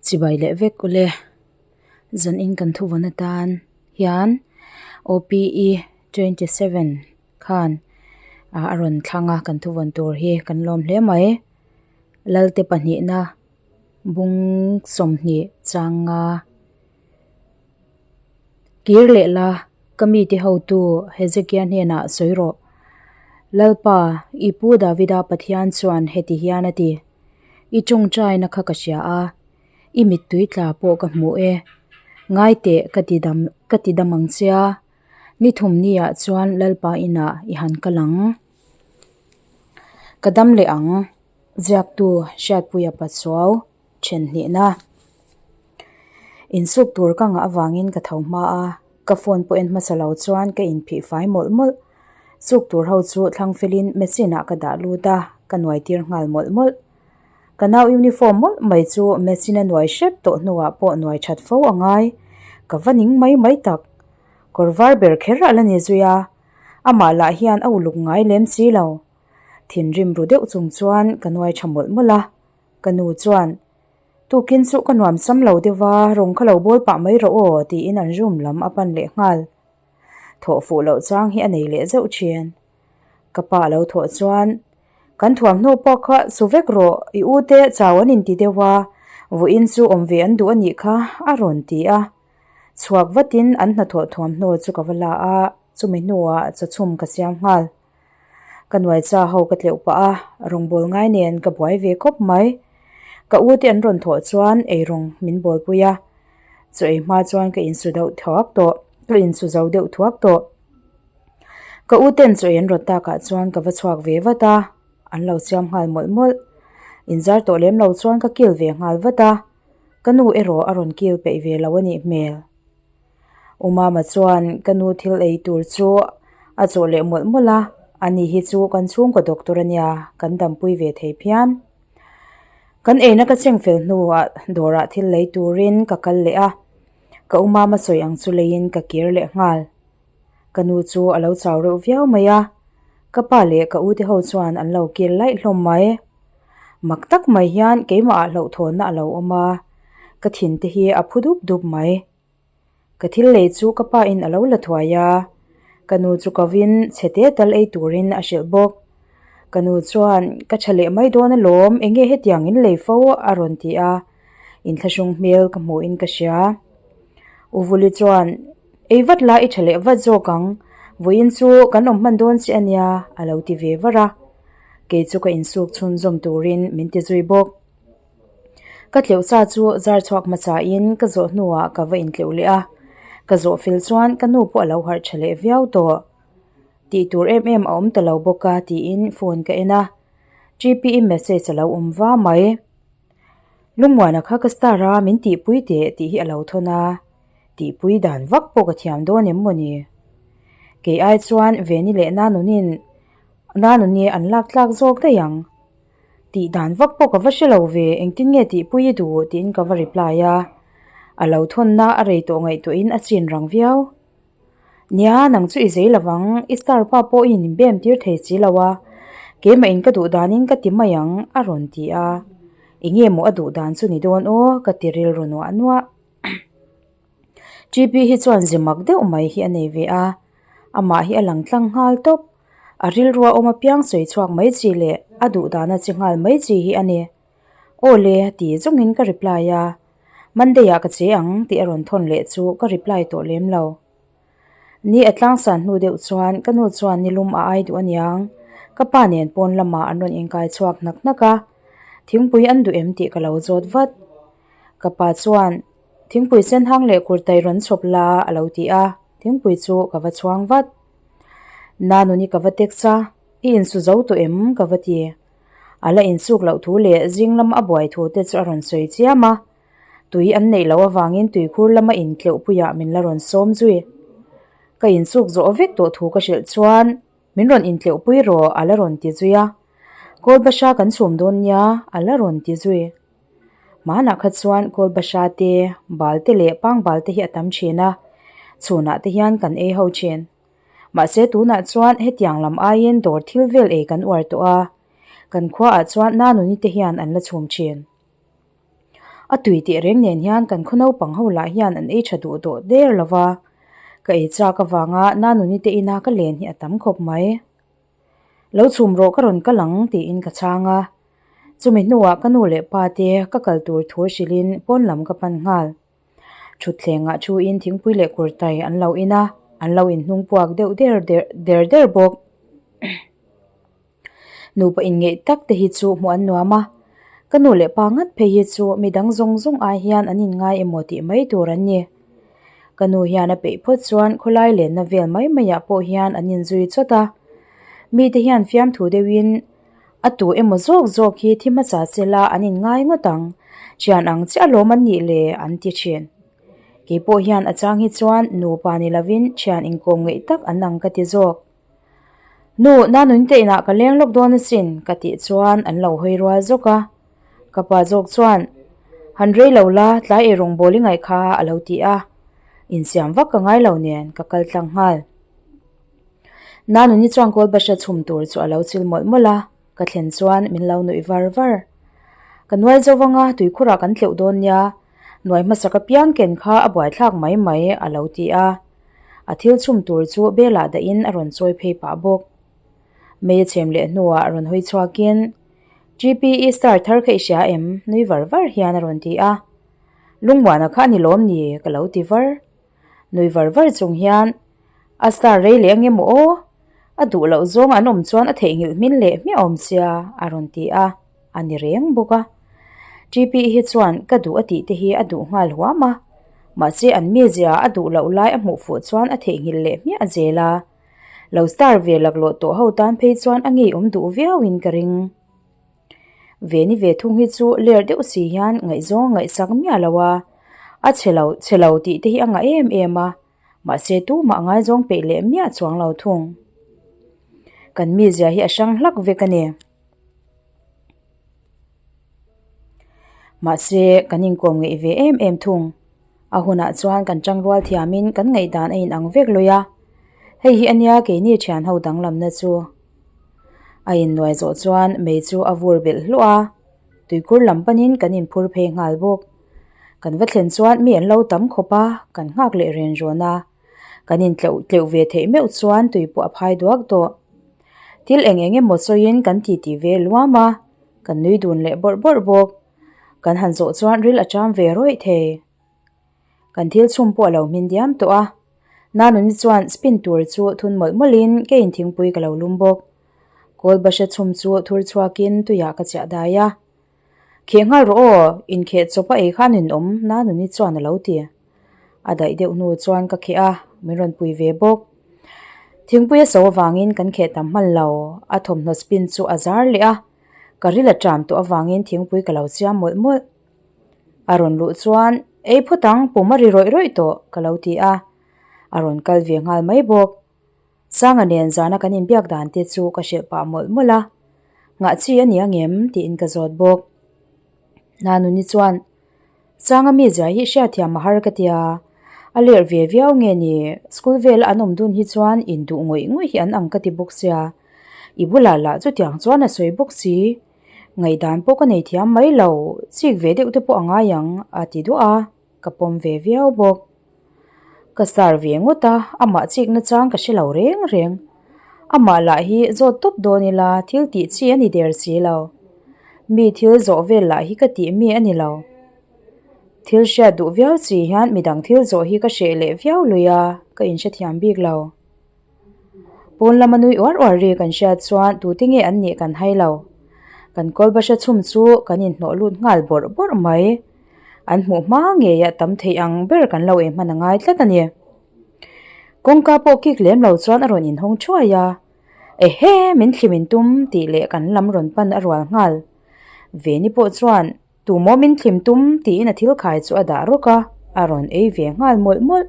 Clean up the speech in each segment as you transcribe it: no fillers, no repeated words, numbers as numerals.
Chibai leh vek ule. Zanin kan thuvawn atan hian OPE 27 khan a rawn thlang a kan thuvawn tur hi kan lawm hle mai. Lalte pahnihna bung 20 changa kir leh la ka mite hotu Hezekia hnenah sawi rawh. Lalpa, i pu Davida Pathian chuan heti hian a ti. I tawngtaina kha ka hria a, i mittui tla pawh ka hmu e. Ngai teh ka ti dam ka ti dam ang che a, ni thum niah chuan Lalpa inah i han kal ang. Ka dam leh ang, ziaktu Hriatpuia Pachuau then hnihna. Insuk tur ka ngah avangin ka tho hma a, ka phone pawh en hmasa lo chuan ka inphih fai mawlh mawlh. Suk tur ho chu thlang felin machine ah ka dah lut a, ka nuai tir nghal mawlh mawlh. Ka nau uniform mawlh mai chu machine a nuai hrep tawh hnuah pawh nuai that fo a ngai. Ka va ning mai mai tak. Kawr var ber kher a la ni zui a, amah lah hian a uluk ngai lem si lo. Thinrim ru deuh chung chuan ka nuai tha mawlh mawlh a, ka nu chuan, Tukin chu ka nuam sam lo deuh va, rawng kha lo bawl pah mai rawh aw, tiin an room lam a pan leh nghal. Thawh fuh loh chang hi a nei leh zeuh thin. Ka pa a lo thawh chuan, Kan thuamhnaw pawh kha su vek rawh, i u te chau an inti deuh a, vawiin chu awm ve an duh a nih kha, a rawn ti a. Chhuak vatin an hnathawh thuamhnaw chu ka va la a, chumi hnuah chawchhum ka siam nghal. Ka nuai cha ho ka tleuh pah a, rawngbâwl ngai nen ka buai ve khawp mai. Ka u te an rawn thawh chuan eirawng min bawlpui a, chaw ei hma chuan ka insu deuh thuak tawh, ka insu zo deuh thuak tawh. Ka u ten chaw ei an rawt takah chuan ka va chhuak ve vat a, an lo siam nghal mawlh mawlh. Inzar tawh lem lo chuan ka kil ve nghal vat a, ka nu erawh a rawn kil peih ve lo a nih hmel. U Mama chuan ka nu thil ei tur chu a chawh leh mawlh mawlh a, ani hi chu kan chhungkaw doctor a nia, kan dampui ve thei phian. Kan eina ka cheng fel hnuah dawrah thil lei turin ka kal leh a, ka U Mama sawi ang chu leiin ka kir leh nghal. Ka nu chu a lo chau reuh viau mai a, ka pa leh ka u te ho chuan an lo kil laih hlawm mai. Mak tak mai hian keimahah hlauhthawnna a lo awm a, ka thin te hi a phu dup dup mai. Ka thil lei chu ka pa in a lo la thuai a, ka nu chu kovin chhe te tal ei turin a hrilh bawk. Ka nu chuan ka tha leh mai dawn alawm enge hetiang in lei fo a rawn ti a, inthlahrung hmel ka hmuhin ka hria. U Vuli chuan ei vat la i tha leh vat zawk ang, vawiin chu kan awm hman dawn che ania a lo ti ve var a, kei chu ka insuk chhunzawm turin min ti zui bawk. Ka tleuh sa chu zar chhuak hmasa in ka zawh hnuah ka va intleuh leh a, ka zawh fel chuan ka nu pawh a lo harh tha leh viau tawh. Tih tur em em a awm ta lo bawk a tiin phone ka en a, Gpe message a lo awm va mai. Lungmuana kha ka star a min tihpui teh tih hi a lo thawn a, tihpui dan vak pawh ka thiam dawn em mawni. Kei ai chuan Veni leh Nanunin Nanuni an lak tlak zawk daih ang. Tih dan vak pawh ka va hre lo ve, engtin nge tihpui i duh tiin ka va reply a. A lo thawnna a rei tawh ngaihtuahin a chin rang viau. Nia, nang chu i zei lo vang, i star pa pawh i inbem tir thei si lo a, keimah in ka duh danin ka ti mai ang a rawn ti a. Enge maw a duh dan chu ni dawn aw ka ti rilru nuah nuah. GP hi chuan ze mak deuh mai hi a nei ve a, amah hi a lang tlang nghal tawp. A rilrua awm apiang sawi chhuak mai chi leh a duh dana chi nghal mai chi hi a ni. Aw le ti zawngin ka reply a, Monday ah ka che ang tih a rawn thawn leh chu ka reply tawh lem lo. Ni a tlangsan hnu deuh chuan ka nu chuan nilum a ai duh aniang, ka pa nen pawn lamah an rawn inkai chhuak hnak hnak a, thingpui an duh em tih ka lo zawt vat. Ka pa chuan thingpui sen hang leh kurtai rawn chhawp la a lo ti a, thingpui chu ka va chhuang vat. Nanuni ka va text a, i insu zo tawh em? ka va ti. A la insuk loh thu leh zing lam a buai thu te chu a rawn sawi chiam a. Tui an neih loh avangin tuikhur lama intleuh puiah min la rawn sawm zui. Ka insuk zawh vek tawh thu ka hrilh chuan min rawn intleuh pui rawh a la rawn ti zui a. Kawlbahra kan chhum dawn nia a la rawn ti zui. Hmanah kha chuan kawlbahra te, bal te leh pangbal te hi a tam thin a, chhunah te hian kan ei ho thin. Mahse tunah chuan hetiang lam aiin dawr thil vel ei kan uar tawh a, kan khuaah chuan Nanuni te hian an la chhum thin. A tui teh reng nen hian kan khaw naupang ho lah hian an ei tha duh tawh der lo va, ka ei chak avanga Nanuni te ina ka len hi a tam khawp mai. Lo chhum rawh ka rawn kal ang tiin ka chhang a, chumi hnuah ka nu leh pa te ka kal tur thu hrilhin pawn lam ka pan nghal. Thutthlengah thuin thingpui leh kurtai an lo in a, an lo inhnung puak deuh der der der bawk. Nupa inngeih tak te hi chu hmuh an nuam a, ka nu leh pa ngat phei hi chu midang zawng zawng ai hian an inngai emaw tih mai tur an ni. Ka nu hian a peih phawt chuan khawlai lenna vel mai maiah pawh hian an inzui chawt a, mite hian fiamthu deuhin a tu emaw zawk zawk hi thi hmasa sela an inngai ngawt ang, thian ang chiah alawm an nih le an ti thin. Kei pawh hian a chang hi chuan nupa ni lovin thian inkawm ngeih tak an ang ka ti zawk. Nu, Nanun te inah ka leng lawk dawn asin, ka tih chuan an lo hawi rual zawk a. Ka pa zawk chuan, Han rei lo la, tlai ei rawngbâwl i ngaih kha, a lo ti a. Insiam vak ka ngai lo nen, ka kal tlang nghal. Nanuni chuan kawlbahra chhum tur chu a lo chil mawlh mawlh a, ka thlen chuan min lo nuih var var. Ka nuai zo vang a, tuikhurah kan tleuh dawn nia, nuai hmasak apiang ken kha a buaithlak mai mai, a lo ti a. A thil chhum tur chu belah dahin a rawn chawi phei pah bawk. Mei a chhem leh hnuah a rawn hawi chhuakin, GPE star thar kha i hria em? nui var var hian a rawn ti a. Lungmuana kha a ni lawm ni? ka lo ti var. Nui var var chung hian, A star rei leh ange maw aw? A duh loh zawng an awm chuan a theihnghilh hmin leh hmiah awm sia, a rawn ti a. A ni reng bawk a. TPE hi chuan ka duh a tih te hi a duh nghal huam a, mahse an mizia a duh loh lai a hmuh fuh chuan a theihnghilh leh hmiah zel a. Lo star ve laklawh tawh ho tan phei chuan a ngeiawm duh viauin ka ring. Veni ve thung hi chu ler deuh si hian ngaihzawng ngaihsak miah lo a, a chhe lo chhe lo tih te hi a ngah em em a. Mahse tumah ngaizawng peih leh miah chuang lo thung. Kan mizia hi a hrang hlak vek a ni. Mahse kan inkawm ngeih ve em em thung. A hunah chuan kan tangrual thiamin kan ngaihdan a inang vek lui a. Hei hi ania keini thian ho danglamna chu. A innuai zawh chuan mei chu a vur belh hluah a, tuikhur lam panin kan inphur phei nghal bawk. Kan va thlen chuan mi an lo tam khawp a, kan nghak leh ren rawn a. Kan intleuh tleuh ve theih meuh chuan tui pawh a phai duak tawh. Thil eng eng emaw sawiin kan titi ve luam a, kan nui dun leh bawrh bawrh bawk. Kan han zawh chuan ril a ṭam ve rawih thei. Kan thil chhum pawh a lo hmin diam tawh a. Nanuni chuan spin tur chu thun mawlh mawlhin keiin thingpui ka lo lum bawk. Kawl bahra chhum chu thur chhuakin tuiah ka chiah dai a. Kheh nghal rawh aw, inkheh chawp a ei khan inawm, Nanuni chuan a lo ti. A daih deuh hnu chuan ka kheh a, min rawn pui ve bawk. Thingpui a so avangin kan kheh tam hman lo, a thawmhnaw spin chu a zar leh a, ka ril a ṭam tawh avangin thingpui ka lo siam mawlh mawlh. A rawn luh chuan, Ei phawt ang, pum a ri rawih rawih tawh, ka lo ti a. A rawn kal ve nghal mai bawk. Sanga nen zana kan inbiak dan te chu ka hrilh pah mawlh mawlh a, Nghah chi a ni ang em? tiin ka zawt bawk. Nanuni chuan, Sanga mi zia hi hriatthiam a har ka tia, a lerh ve viau nge ni, school vela an awm dun hi chuan induh ngawih ngawih hi an ang ka ti bawk sia, i bulah lah chutiang chuan a sawi bawk si, ngaihdan pawh ka nei thiam mai lo, chik ve deuh te pawh a ngai ang a ti duah a. Ka pawm ve viau bawk. Ka star ve ngawt a, amah chikna chang ka hre lo reng reng. Amah lah hi zawt tawp dawn ila thil tih chi a ni der si lo. Mi thil zawh vel lah hi ka tih mi a ni lo. Thil hriat duh viau chi hian midang thil zawh hi ka hreh leh viau lui a, ka inhrethiam bik lo. Pawn lama nui uar uar ri kan hriat chuan tute nge an nih kan hai lo. Kan kawl bahra chhum chu kan inhnawh lut nghal bawrh bawrh mai. An hmuh hma ngeia tam theih ang ber kan lo ei hman a ngai tlat a ni. Kawngka pawh kik lem lo chuan a rawn inhawng thuai a, Ehe, min thlim in tum tih leh kan lam rawn pan a rual nghal. Veni pawh chuan Tumaw min thlim tum tiin a thil khai chu a dah rawk a, a rawn ei ve nghal mawlh mawlh.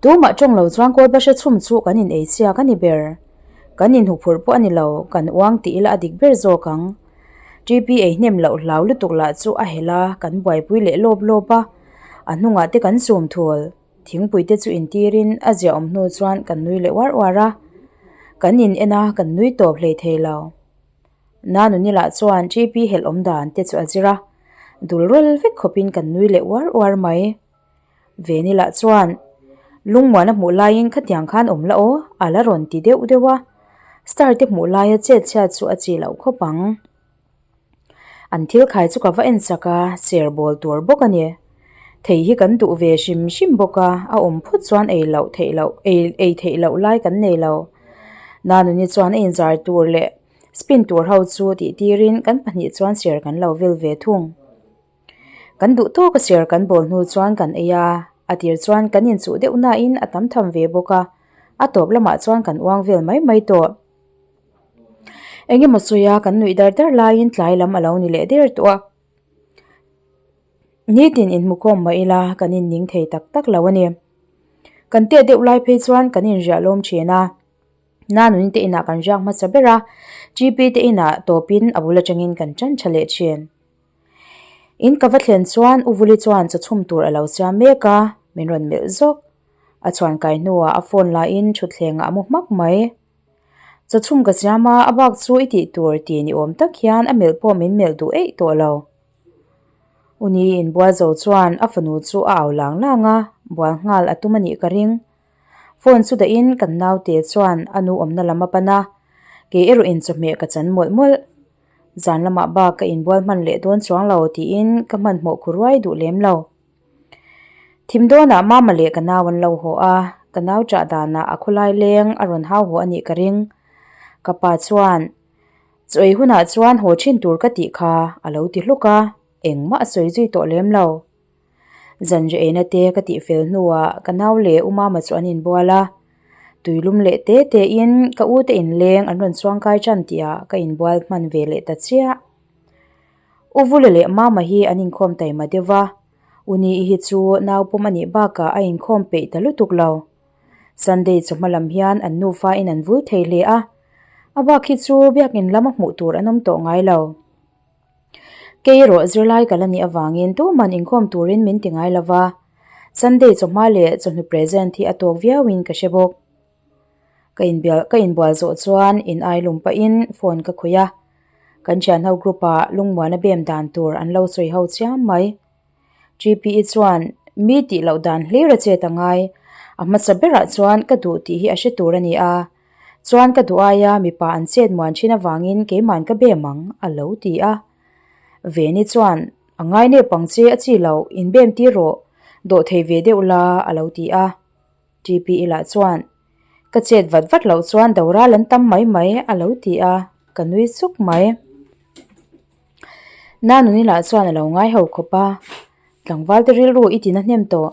Tumah tawng lo chuan kawl bahra chhum chu kan in ei chhiak a ni ber. Kan in huphurh pawh a ni lo, kan uang tih ila a dik ber zawk ang. TP ei hnem loh hlau lutuk lah chu a helh a, kan buaipui leh lawp lawp a, a hnungah te kan sum thul. Thingpui te chu intirin a ziahawm hnu chuan kan nui leh uar uar a, kan in en a, kan nui tawp hlei thei lo. Nanuni lah chuan GP helh awm dan te chu a zir a. Dul rawl vek khawpin kan nui leh uar uar mai. Veni lah chuan, Lungmuan a hmuh laiin khatiang khan awm la aw, a la rawn ti deuh deuh a. Star te hmuh laia chet chhiat chu a chi loh khawp ang. An thil khai chu ka va en sak a, ser bawl tur bawk a ni. Thei hi kan duh ve hrim hrim bawk a, a awm phut chuan ei loh theih loh ei ei theih loh lai kan nei lo. Nanuni chuan a inzar tur leh spin tur ho chu tih tirin kan pahnih chuan ser kan lo vil ve thung. Kan duh tawk a ser kan bawl hnu chuan kan ei a, a tir chuan kan inchuh deuh nain a tam tham ve bawk a, a tawp lamah chuan kan uang vel mai mai tawh. Eng emaw sawi a kan nuih dar dar laiin tlai lam a lo ni leh der tawh a. Nitin inhmukhawm mah ila kan inning thei tak tak lo a ni. Kan tet deuh lai phei chuan kan inriah lawm thin a. Nanuni te inah kan riak hmasa ber a, GP te inah tawpin a bul atangin kan tan tha leh thin. In ka va thlen chuan U Vuli chuan chaw chhum tur a lo siam mek a, min rawn melh zawk. A chhuan kai hnuah a phone lahin thutthlengah a mu hmak mai. Chaw chhum ka siam a, a bak chu i tih tur tih ni awm tak hian a melh pawh min melh duh eih tawh lo. U Ni inbual zo chuan a fanu chu a au lang lang a, bual nghal a tum a nih ka ring. Phone chu dahin kan naute chuan a nu awmna lam a pan a, kei erawh in chawhmeh ka chan mawlh mawlh. Zan lamah bak ka inbual hman leh dawn chuang lo tiin ka hmanhmawh khu ruai duh lem lo. Thim dawnah mama leh ka nau an lo haw a, ka nau chah danah a khawlai leng a rawn hau haw a nih ka ring. Ka pa chuan, Chaw ei hunah chuan haw thin tur ka tih kha a lo ti hluk a, engmah a sawi zui tawh lem lo. Zanriah eina te ka tih fel hnuah ka nau leh u mama chu an inbual a, tuilum leh te tein ka u te inleng an rawn chuangkai tan tihah ka inbual hman ve leh ta chiah. U Vula leh Mama hi an inkhawm taima deuh va, U Ni-i hi chu nau pawm a nih bakah a inkhawm peih ta lutuk lo. Sunday chawhma lam hian an nufa in an vul thei hle a, a bak hi chu biakin lama hmuh tur an awm tawh ngai lo. Kei erawh zirlai ka la nih avangin tuman inkhawm turin min ti ngai lo va, Sunday chawhma leh chawhnu present hi a tawk viauin ka hre bawk. Ka inbial ka inbual zawh chuan in ai lum pahin phone ka khawih a, kan thianho group ah lungmuana bem dan tur an lo sawi ho chiam mai. GPE chuan mi tih loh dan hlir a chet a ngai, a hmasa berah chuan ka duh tih hi a hre tur a ni a, chuan ka duh aia mipa an chet muan thin avangin keiman ka bem ang a lo ti a. Veni chuan a ngai nep ang che a chi loh, inbem tir rawh, dawh thei ve deuh la a lo ti a. TPE lah chuan, Ka chet vat vat loh chuan doral an tam mai mai a lo ti a, ka nui suk mai. Nanuni lah chuan a lo ngai ho khawp a, Tlangval te rilru i tina hnem tawh,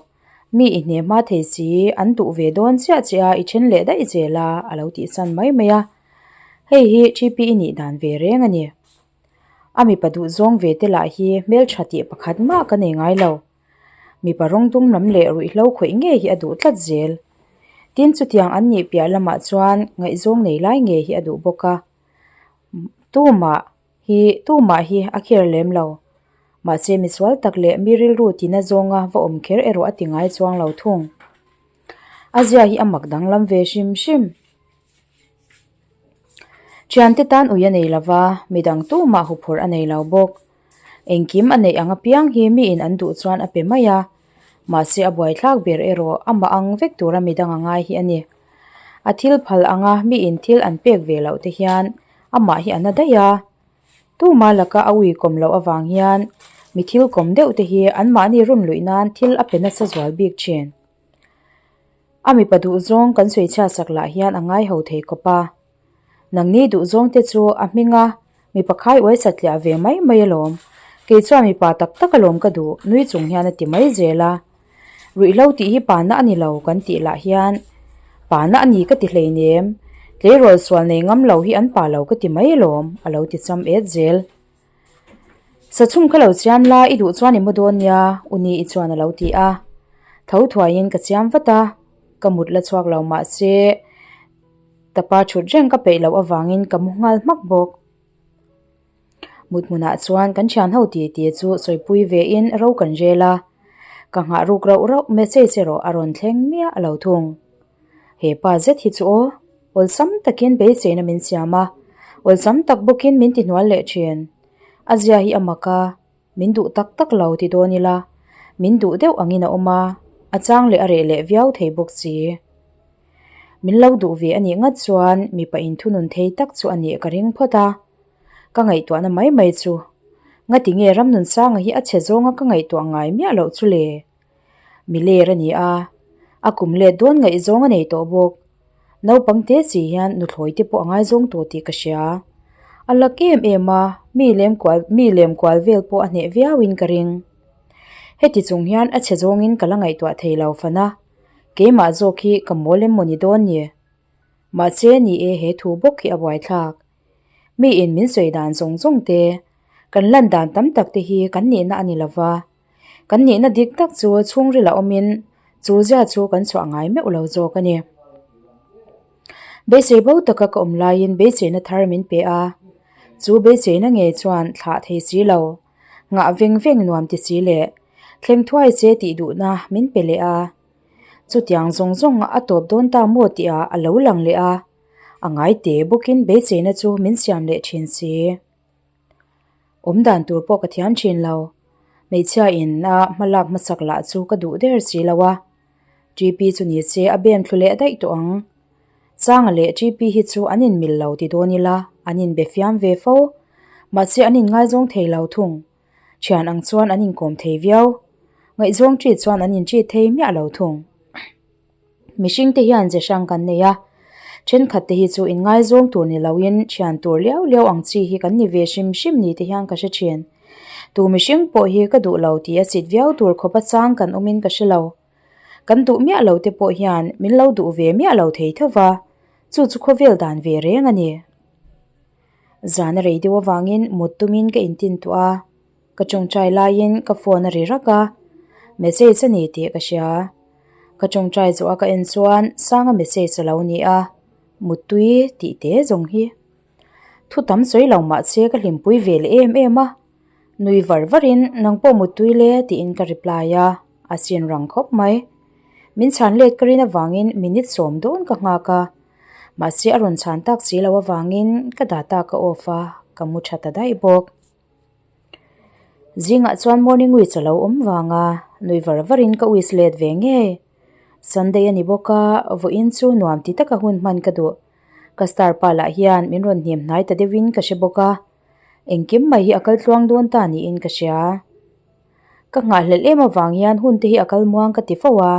mi i hne hma thei si, an duh ve dawn chiah che a i then leh daih zel a a lo tihsan mai mai a. Hei hi TPE nih dan ve reng a ni. A mipa duhzawng ve te lah hi hmeltha tih pakhat mah ka nei ngai lo. Mipa rawng dum lam leh ruihhlo khawih ngei hi a duh tlat zel. Tin chutiang an nih piah lamah chuan ngaihzawng nei lai ngei hi a duh bawk a. Tumah hi tumah hi a kher lem lo. Mahse misual tak leh mi rilru tina zawnga va awm kher erawh a ti ngai chuang lo thung. A zia hi a mak danglam ve hrim hrim. Thiante tan ui a nei lova, midang tumah huphurh a nei lo bawk. Engkim a neih ang apiang hi miin an duh chuan a pe mai a, mahse a buaithlak ber erawh amah ang vek tura midang a ngai hi a ni. A thil phal anga miin thil an pek ve loh te hian amah hi a na daih a, tuma laka a ui kawm loh avang hian mi thil kawm deuh te hi anmahni run luih nan thil a pe nasa zual bik thin. A mipa duhzawng kan sawi chhiat sak lah hian a ngai ho thei khawp a. Nangni duhzawng te chu a hming a, mipa khai uai satliah ve mai mai alawm. Kei chuan mipa tak tak alawm ka duh, nui chung hian a ti mai zel a. Ruihhlo tih hi pana a ni lo kan tih lah hian pana a ni ka ti hleinem, tleirawl sual nei ngam lo hi an pa lo ka ti mai alawm, a lo ti cham et zel. Sa chhum kha lo chiam la, i duh chuan i mu dawn nia, u ni i chuan a lo ti a. Tho thuaiin ka chiam vat a, ka mut la chhuak lo mahse tapa thut reng ka peih loh avangin ka mu nghal hmak bawk. Mut hmunah chuan kan thian ho ti ti chu sawipui vein ro kan rel a, ka nghah ruk rauh rauh message erawh a rawn thleng miah lo thung. He pa zet hi chu aw, awlsam takin beiseina min siam a, awlsam tak bawkin min ti hnual leh thin. A zia hi a mak a. Min duh tak tak lo ti dawn ila, min duh deuh angin a awm a, a chang leh a reh leh viau thei bawk si. Min lo duh ve a nih ngat chuan mipa inthunun thei tak chu a nih ka ring phawt a. Ka ngaihtuahna mai mai chu, Ngati nge Ramnunsanga hi a chhe zawnga ka ngaihtuah ngai miah loh chu le? Mi ler a ni a, a kum let dawn ngaihzawng a nei tawh bawk. Naupang te chi hian nuthlawi te pawh a ngaizawng tawh tih ka hria. A lak em em a, mi lem kual mi lem kual vel pawh a hneh viauin ka ring. Heti chung hian a chhe zawngin ka la ngaihtuah thei lo fan a, keimah zawk hi ka mawl em maw ni dawn ni? Mahse ni e he thu bawk hi a buaithlak. Mi in min sawi dan zawng zawng te, kan lan dan tam tak te hi kan nihna a ni lova. Kan nihna dik tak chu chhungril a awmin chu zia chu kan chhuah ngai meuh lo zawk a ni. Beisei bo taka ka awm laiin beiseina thar min pe a, chu beiseina nge chuan thlah thei si lo, nghah veng veng nuam ti si leh thleng thuai che tih duhna min pe leh a. Chutiang zawng zawng a tawp dawn ta maw tihah a lo lang leh a, a ngai te bawkin beiseina chu min siam leh thin si. Awm dan tur pawh ka thiam thin lo. Hmeichhia in a hma lak hmasak lah chu ka duh der si lo a. TP chu ni se a bem thlu leh daih tawh ang. Changa leh TP hi chu an inmil lo ti dawn ila an inbe fiam ve fo. Mahse an inngaizawng thei lo thung. Thian ang chuan an inkawm thei viau. Ngaihzawng ṭi chuan an inṭi thei miah lo thung. Mihring te hian ze hrang kan nei a, thenkhat te hi chu inngaizawng tur ni loin thian tur liau liau ang chi hi kan ni ve hrim hrim ni te hian ka hre thin. Tu mihring pawh hi ka duh lo tih a sit viau tur khawp a chang kan awmin ka hre lo. Kan duh miah lo te pawh hian min lo duh ve miah lo thei tho va, chu chu khawvel dan ve reng a ni. Zan a rei deuh avangin mut tumin ka intin tuah a. Ka tawngtai laiin ka phone a ri rak a, message a ni tih ka hria. Ka tawngtai zawh a ka en chuan Sanga message a lo ni a, Muttui tih te zawng hi. Thu tam sawi lo mah se ka hlimpui ve leh em em a, nui var varin nang pawh Muttui le tiin ka reply a, a sin rang khawp mai. Min chhan let ka rin avangin minute sawm dawn ka nghak a, mahse a rawn chhan tak si lo avangin ka data ka off a, ka mu tha ta daih bawk. Zingah chuan morning wish a lo awm vang a, nui var varin ka wish let ve ngei. Sunday a ni bawk a, vawiin chu nuam ti taka hun hman ka duh. Ka star pa lah hian min rawn hnim hnai ta deuhin ka hre bawk a, engkim mai hi a kal tluang dawn ta niin ka hria. Ka nghahhlelh em avang hian hun te hi a kal muang ka ti fo a,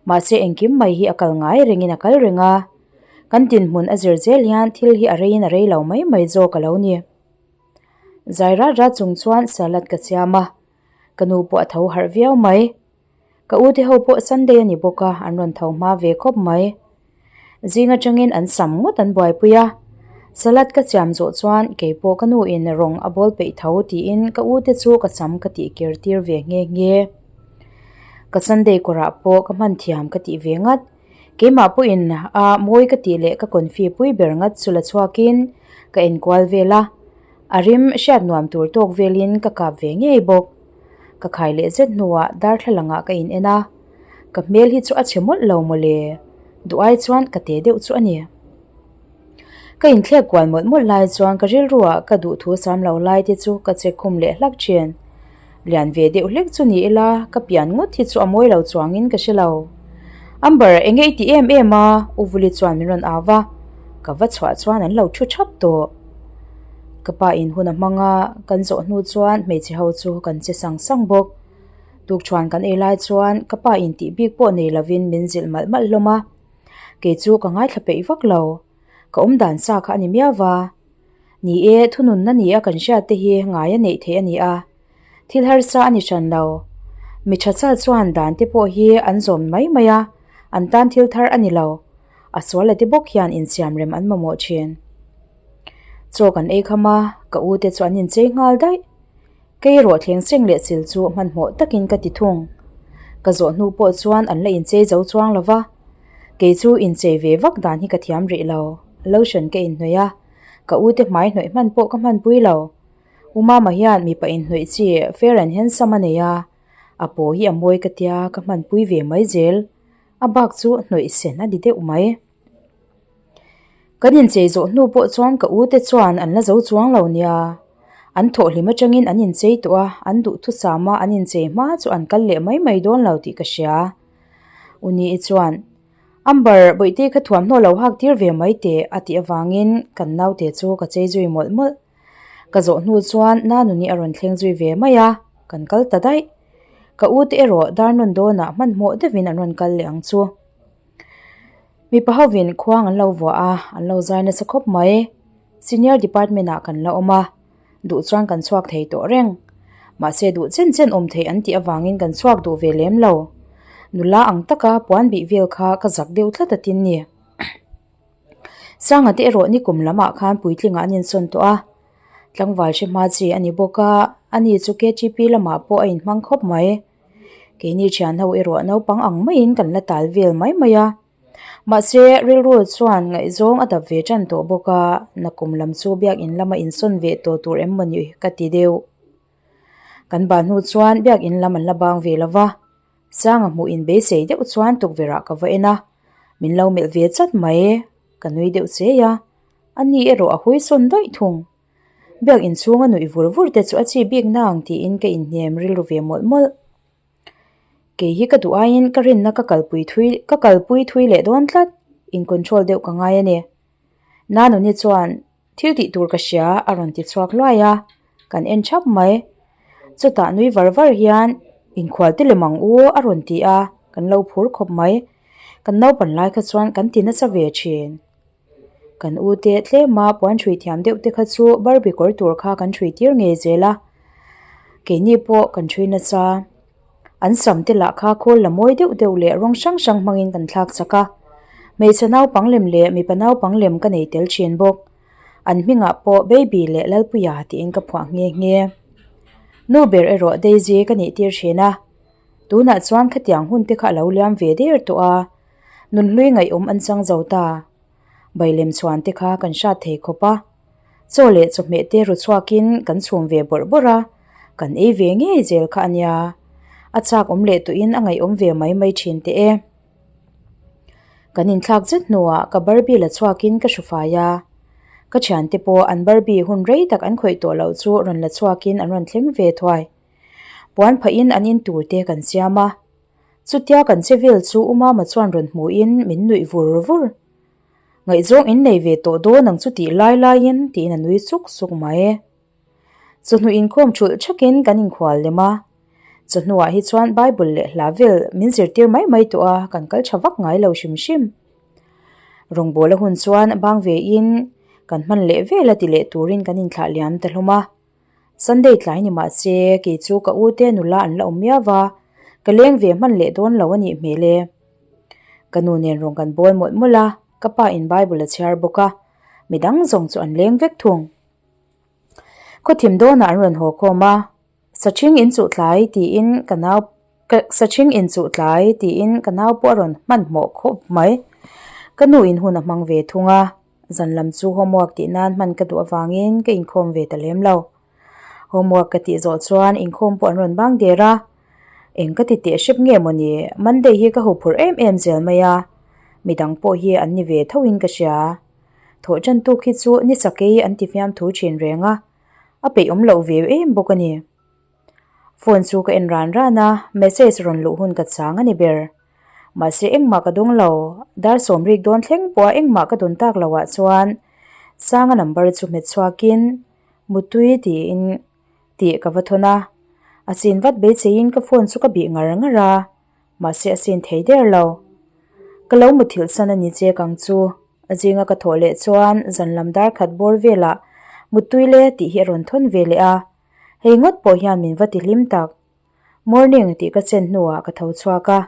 mahse engkim mai hi a kal ngai rengin a kal reng a, kan dinhmun a zir zel hian thil hi a reiin a rei lo mai mai zawk a lo ni. Zai rat rat chung chuan salad ka siam a, ka nu pawh a tho harh viau mai. Ka u te ho pawh Sunday a ni bawk a, an rawn tho hma ve khawp mai. Zing atangin an sam ngawt an buaipui a, salad ka siam zawh chuan kei pawh ka nu in rawng a bawl peih tho tiin ka u te chu ka sam ka tih kir tir ve nghe nghe. Ka Sunday kawrah pawh ka hman thiam ka tih ve ngat. Keimah pawhin a mawi ka tih leh ka confi pui ber ngat chu la chhuakin ka enkual vel a, a rim hriat nuam tur tawk velin ka kap ve ngei bawk. Ka khai leh zet hnuah darthlalang ah ka in en a, ka hmel hi chu a chhe mawlh lo mawle, duh ai chuan ka te deuh chu a ni. Ka inthlek kual mawlh mawlh lai chuan ka rilru ah ka duh thu sam lo lai te chu ka che khum leh hlak thin. Lian ve deuh hlek chu ni ila ka pian ngawt hi chu a mawi lo chuangin ka hre lo. Amber enge i ti em em a? U Vuli chuan min rawn au va, ka va chhuah chuan an lo thu thap tawh. Ka pa in hun a hmang a, kan zawh hnu chuan hmeichhe ho chu kan che sang sang bawk. Tukṭhuan kan ei lai chuan ka pa in tih bik pawh nei lovin min zilh malh malh hlawm a. Kei chu ka ngaithla peih vak lo. Ka awm dan sa kha a ni miau va. Ni e, thununna ni a kan hriat te hi ngai a neih theih a ni a. Thil harsa a ni hran lo. Mi tha chal chuan dan te pawh hi an zawm mai mai a, an tan thil thar a ni lo. A sual a te bawk hian insiam rem an mamawh thin. Chaw kan ei kham a, ka u te chu an inchei nghal daih. Kei erawh thleng seng leh sil chu hmanhmawh takin ka ti thung. Ka zawh hnu pawh chuan an la inchei zo chuang lo va. Kei chu inchei ve vak dan hi ka thiam rih lo. Lotion ka inhnawih a, ka u te hmai hnawih hman pawh ka hmanpui lo. U Mama hian mipa inhnawih chi fair and handsome a nei a, a paw hi a mawi ka tia ka hmanpui ve mai zel. A bak chu hnawih sen a ni deuh mai. Kan inchei zawh hnu pawh chuan ka u te chuan an la zo chuang lo nia. An thawhhlim atangin an inchei tawh a, an duhthusam a an inchei hma chu an kal leh mai mai dawn lo tih ka hria. Uni-i chuan, Amber, bawihte kha thuamhnaw lo hak tir ve mai teh a tih avangin kan naute chu ka chei zui mawlh mawlh. Ka zawh hnu chuan Nanuni a rawn thleng zui ve mai a, kan kal ta daih. Ka u te erawh darnawn dawnah hmanhmawh deuhin an rawn kal leh ang chu. Mipa hovin khuang an lo vuah a, an lo zai nasa khawp mai. Senior department ah kan la awm a, duh chuan kan chhuak thei tawh reng. Mahse duh chen chen awm theih an tih avangin kan chhuak duh ve lem lo. Nula ang taka puan bih vel kha ka zak deuh tlat a tin ni. Sanga te erawh nikum lamah khan puitlingah an insawn tawh a, tlangval hre hma chi a ni bawk a, ani chu KTP lamah pawh a inhmang khawp mai. Keini thian ho erawh naupang ang maiin kan la tal vel mai mai a. Mahse, rilru chuan ngaihzawng a dap ve tan tawh bawk a, nakum lam chu biakin lama insawn ve tawh tur em mawni ka ti deuh. Kan ban hnu chuan biakin lam an la bang ve lo va, Sanga hmuh in beisei deuh chuan tukverh ah ka va en a, min lo melh ve chat mai, ka nui deuh chei a, ani erawh a hui sawn daih thung. Biak inchhung a nuih vur vur te chu a chi bik nang tiin ka inhnem rilru ve mawlh mawlh. Kei hi ka duh aiin ka rinna ka kalpui thui ka kalpui thui leh dawn tlat, in control deuh ka ngai a ni. Nanuni chuan thil tih tur ka hria a rawn ti chhuak hluai a, kan en thap mai. Chutah nui var var hian inkhual te lem ang u a rawn ti a, kan lo phur khawp mai. Kan naupan lai kha chuan kan ti nasa ve thin. Kan u te tlema puan ṭhui thiam deuh te kha chu barbie kawr tur kha kan ṭhui tir ngei zel a, keini pawh kan ṭhui nasa. An sam te lah kha khawl la mawi deuh deuh leh rawng hrang hrang hmangin kan thlak chak a, hmeichhe naupang lem leh mipa naupang lem ka nei tel ṭhin bawk. An hmingah pawh Baby leh Lalpuia tiin ka phuah nghe nghe. Nu ber erawh Daisy ka nih tir ṭhin a, tunah chuan khatiang hun te kha a lo liam ve der tawh a. Nunhlui ngaihawm an chang zo ta. Bailem chhuan te kha kan hrat thei khawp a. Chaw leh chawhmeh te ru chhuakin kan chhum ve bawrh bawrh a, kan ei ve ngei zel kha a nia. A chak awm leh tawhin a ngaihawm ve mai mai thin teh e. Kan inthlak zet hnuah ka Barbie la chhuakin ka hru fai a. Ka thiante pawh an Barbie hun rei tak an khawih tawh loh chu rawn la chhuakin an rawn thleng ve thuai. Puan phahin an in tur te kan siam a. Chutia kan che vel chu U Mama chuan rawn hmuhin min nuih vur vur. Ngaihzawng in nei ve tawh dawn ang chu tih lai laiin tiin a nui suk suk mai. Chawhnu inkhawm thulh thakin kan inkhual lem a. Chawhnuah hi chuan Bible leh hla vel min zirtir mai mai tawh a, kan kal tha vak ngai lo hrim hrim. Rawngbawla hun chuan bang vein kan hman leh vel a ti leh turin kan inthlah liam ta hlawm a. Sunday tlai ni mah se kei chu ka u te nula an la awm miau va, ka leng ve hman leh dawn lo a nih hmel e. Ka nu nen rawn kan bawl mawlh mawlh a, ka pa in Bible a chhiar bawk a, midang zawng chu an leng vek thung. Khawthim dawnah an rawn haw khawm a, Sachhing in chuh tlai tiin ka nau ka Sachhing in chuh tlai tiin ka nau pawh a rawn hmanhmawh khawp mai. Ka nu in hun a hmang ve thung a. Zan lam chu homework tih nan hman ka duh avangin ka inkhawm ve ta lem lo. Homework ka tih zawh chuan inkhawm pawh an rawn bang der a, eng ka ti teh hrep nge mawni, Monday hi ka huphurh em em zel mai a, midang pawh hi an ni ve tho in ka hria. Thawh tan tuk hi chu ni sakei an ti fiam thu thin reng a, a peih awm loh ve em bawk a ni. Phone chu ka en ran ran a, message rawn luh hun ka chang a ni ber. Mahse engmah ka dawng lo, dar sawmrik dawn thleng pawha engmah ka dawn tak loh ah chuan Sanga number chu hmet chhuakin Mutui tiin tih ka va thawn a, a sin vat beiseiin ka phone chu ka bih ngar ngar a, mahse a sin thei der lo. Ka lo muthilh san a ni che kang chu, a zinga ka thawh leh chuan zan lam dar khat bawr velah Mutui le tih hi a rawn thawn ve leh a, hei ngawt pawh hian min va ti hlim tak. Morning tih ka chen hnuah ka tho chhuak a,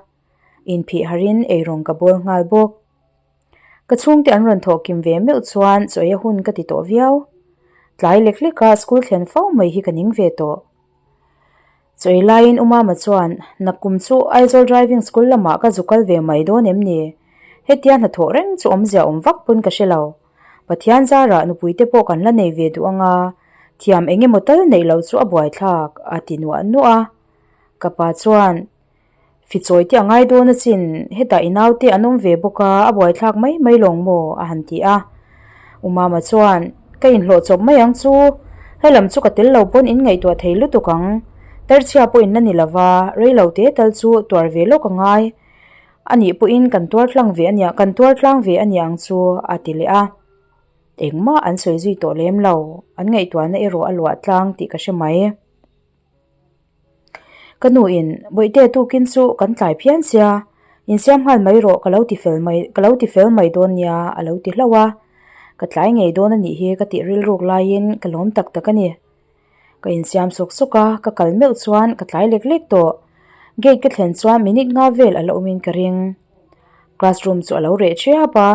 inphih harin eirawng ka bawl nghal bawk. Ka chhungte an rawn thawh kim ve meuh chuan chawi a hun ka ti tawh viau. Tlai lek leka school thlen fo mai hi ka ning ve tawh. Chawi laiin U Mama chuan, Nakkum chu Aizawl driving school lamah ka zu kal ve mai dawn em ni? Hetia hnathawh reng chu awmzia awm vak pawn ka hre lo. Pathian zarah nupui te pawh kan la nei ve duh ang a, thiam eng emaw tal neih loh chu a buaithlak, a ti nuah nuah a. Ka pa chuan, Fichawi te a ngai dawn asin, hetah i naute an awm ve bawk a, a buaithlak mai mai lawng maw? a han ti a. U Mama chuan, Ka inhlawh chawp mai ang chu. Helam chu ka tel lo pawn in ngaihtuah thei lutuk ang. Tarchhia pawh in la ni lova, rei lo te tal chu tuar ve lawk a ngai. A nih pawhin kan tuar tlang ve a nia, kan tuar tlang ve a niang chu a ti leh a. Engmah an sawi zui tawh lem lo, an ngaihtuahna erawh a luah tlang tih ka hre mai. Ka nu in, Bawihte tukin chu kan tlai phian sia, insiam nghal mai rawh ka lo ti fel mai, ka lo ti fel mai dawn nia a lo ti hlauh a. Ka tlai ngei dawn a nih hi ka tih rilruk laiin ka lawm tak tak a ni. Ka insiam sawk sawk a, ka kal meuh chuan ka tlai lek lek tawh. Gate ka thlen chuan minute nga vel a la awmin ka ring. Classroom chu a lo reh ṭhiap a,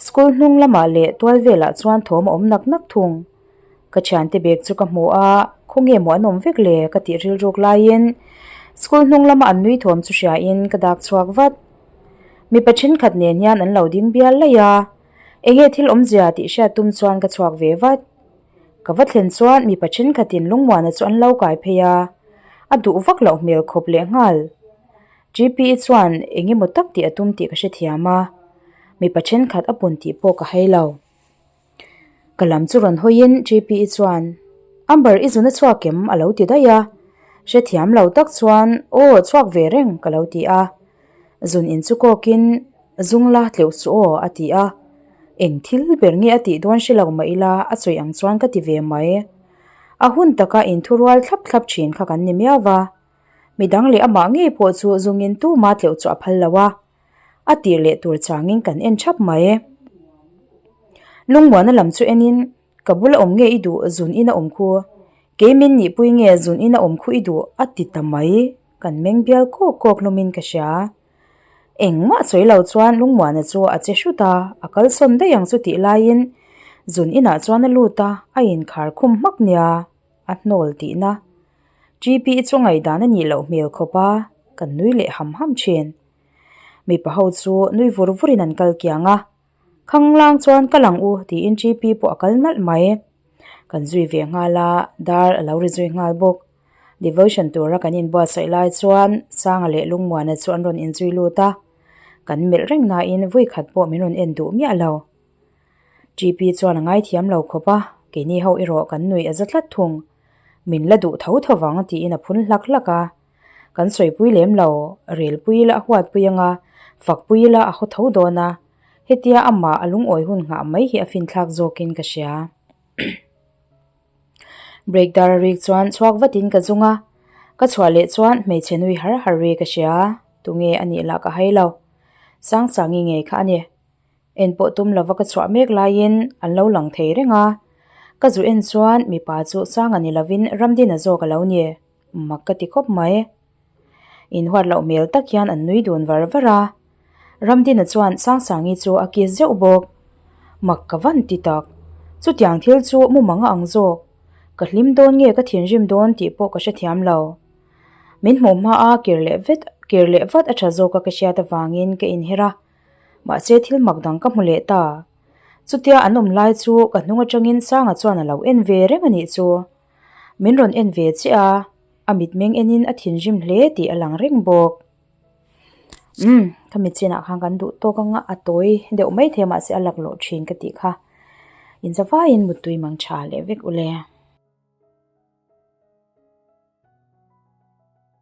school hnung lamah leh tual velah chuan thawm a awm nak nak thung. Ka thiante bag chu ka hmu a, khawnge maw an awm vek le ka tih rilruk laiin school hnung lama an nui thawm chu hriain ka dak chhuak vat. Mipa thenkhat nen hian an lo ding bial laih a, enge thil awmzia tih hriat tum chuan ka chhuak ve vat. Ka va thlen chuan mipa thenkhatin lungmuana chu an lo kai phei a, a duh vak loh hmel khawp lehnghal. GPE chuan eng emaw tak tih a tum tih ka hrethiam a, mipa thenkhat a pun tih pawh ka hai lo. Ka lam chu rawn hawiin GPE chuan, Amber i zun a chhuak em? a lo ti daih a, hrethiam lo tak chuan, Aw chhuak ve reng ka lo ti a. Zun in chu kawkin, Zung la tleuh suh aw a ti a. Eng thil ber nge a tih dawn hre lo mah ila a sawi ang chuan ka ti ve mai. A hun taka inthurual thlap thlap thin kha kan ni miau va. Midang leh amah ngei pawh chu zungin tuma tleuh chu a phal lo a, a tir leh tur changin kan en thap mai. Lungmuana lam chu enin, Ka bula awm nge i duh zun in a awm khu? Kei min nihpui nge zun in a awm khu i duh? a ti ta mai. Kan meng bial kawk kawk hlawmin ka hria. Engmah sawi lo chuan Lungmuana chu a che hrut a, a kalsawn daih ang chu tih laiin zun inah chuan a lut a, a inkhar khum hmak nia. A hnawl tihna. GP chu ngaihdan a nih loh hmel khawp a, kan nui leh ham ham thin. Mipa ho chu nui vur vurin an kal kiang a, Khanglang chuan ka lang u tiin GP pawh a kal nalh mai. Kan zui ve nghal a, dar a lo ri zui nghal bawk. Devotion tura kan inbuatsaih lai chuan Sanga leh Lungmuana chu an rawn inzui lut a, kan melh reng nain vui khat pawh min rawn en duh miah lo. GP chuan a ngaithiam lo khawp a, keini ho erawh kan nuih a za tlat thung. Min la duh tho tho vang tiin a phun hlak hlak a. Kan sawipui lem lo, relpui ila a huatpui anga, fakpui ila a haw tho dawn a, hetia amah a lungawi hun nghah mai hi a finthlak zawkin ka hria. Break dar a rik chuan chhuak vatin ka zung a, ka chhuah leh chuan hmeichhe nui har har ri ka hria, tunge a nih lah ka hai lo. Sangsangi ngei kha a ni. En pawh tum lova ka chhuah mek laiin an lo lang thei reng a, ka zu en chuan mipa chu Sanga ni lovin Ramdina zawk a lo ni, mak ka ti khawp mai. Inhuat loh hmel tak hian an nui dun var var a, Ramdina chuan Sangsangi chu a kiss zeuh bawk. Mak ka van ti tak, chutiang thil chu mumang a ang zawk, ka hlim dawn nge ka thinrim dawn tih pawh ka hrethiam lo. Min hmuh hma a kir leh vet kir leh vat a tha zawk a ka hriat avangin ka inher a. Mahse thil mak dang ka hmu leh ta. Chutia an awm lai chu ka hnung atangin Sanga chuan a lo en ve reng a nih chu. Min rawn en ve chiah a, a mitmeng enin a thinrim hle tih a lang reng bawk. Umm, ka mit chinah khan kan duh tawk anga a tawi deuh mai thei a mahse a laklawh thin ka tih kha. Inzavaiin muttui mang tha leh vek ule.